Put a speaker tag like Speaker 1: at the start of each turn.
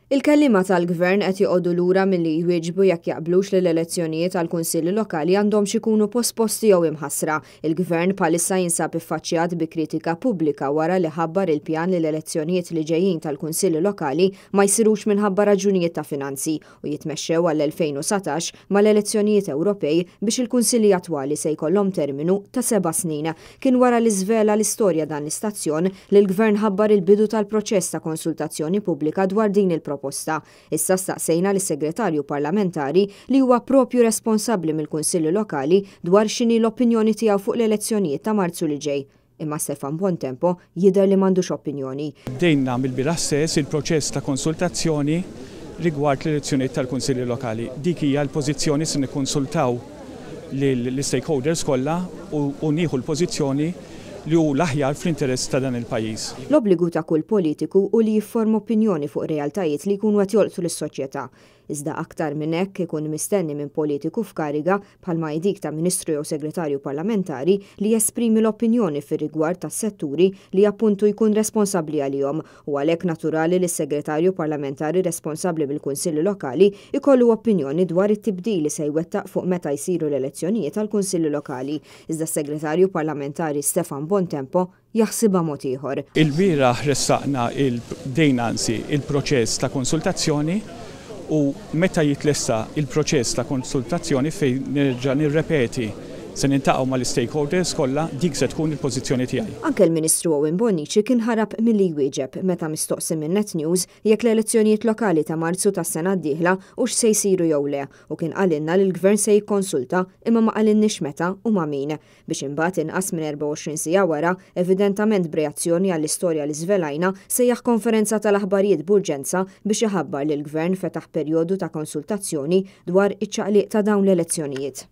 Speaker 1: Il-kelliema tal-Gvern qed joqogħdu lura milli jwieġbu jekk jaqblux li l-elezzjonijiet għall-Kunsilli Lokali għandhomx ikunu posposti jew imħassra. Il-Gvern bħalissa jinsab iffaċċjat bi kritika pubblika wara li ħabbar il-pjan li l-elezzjonijiet li ġejjin tal-Kunsilli Lokali ma jsirux minħabba raġunijiet ta' finanzi u jitmexxew għall-2019 mal-elezzjonijiet Ewropej biex il-Kunsilli attwali se jkollhom terminu ta' seba' snin. Kien wara li żvela l-istorja dan l-istazzjon li l-Gvern ħabbar il-bidu tal-proċess ta' konsultazzjoni pubblika dwar din il-proposta. Issa staqsejna lis-Segretarju Parlamentari li huwa propju responsabbli mill-Kunsilli Lokali dwar x'inhi l-opinjoni tiegħu fuq l-elezzjonijiet ta' Marzu li ġej. Imma Stefan Bontempo jidher li m'għandux opinjoni.
Speaker 2: Bdejna mill-bieraħ stess il-proċess ta' konsultazzjoni rigward l-elezzjonijiet tal-Kunsilli Lokali. Dik hija l-pożizzjoni se nikkonsultaw lill-istakeholders kollha u nieħu l-pożizzjoni li hu l-aħjar fl-interess ta' dan il-pajjiż.
Speaker 1: L-obbligu ta' kull politiku hu li jifforma opinjoni fuq realtajiet li jkunu qed jolqtu lis-soċjetà. Iżda aktar minn hekk ikun mistenni minn politiku f'kariga, bħalma hi dik ta' Ministru jew Segretarju Parlamentari, li jesprimi l-opinjoni fir-rigward tas-setturi li appuntu jkun responsabbli għalihom u għalhekk naturali li s-Segretarju Parlamentari responsabbli mill-Kunsilli Lokali jkollu opinjoni dwar it-tibdil li se jwettaq fuq meta jsiru l-elezzjonijiet għall-Kunsilli Lokali. Iżda s-Segretarju Parlamentari Stefan Bontempo jaħsibha mod ieħor.
Speaker 2: Ilbieraħ ressaqna il bdejna anzi il-proċess ta' konsultazzjoni u meta jitlesta il-proċess ta' konsultazzjoni fejn nerġa' nirrepeti se niltaqgħu mal-istakeholders kollha, dik se tkun il-pożizzjoni tiegħi.
Speaker 1: Anke l-Ministru Owen Bonnici kien ħarab milli jwieġeb meta mistoqsi minn Net News jekk l-elezzjonijiet lokali ta' Marzu tas-sena d-dieħla hux se jsiru jew le u kien qalilna li l-Gvern se jikkonsulta imma ma qalilniex meta u ma' min. Biex imbagħad inqas minn 24 siegħa wara, evidentament b'reazzjoni għall-istorja li żvelajna, sejjaħ konferenza tal-aħbarijiet b'urġenza biex iħabbar li l-Gvern fetaħ perjodu ta' konsultazzjoni dwar iċ-ċaqliq ta' dawn l-elezzjonijiet.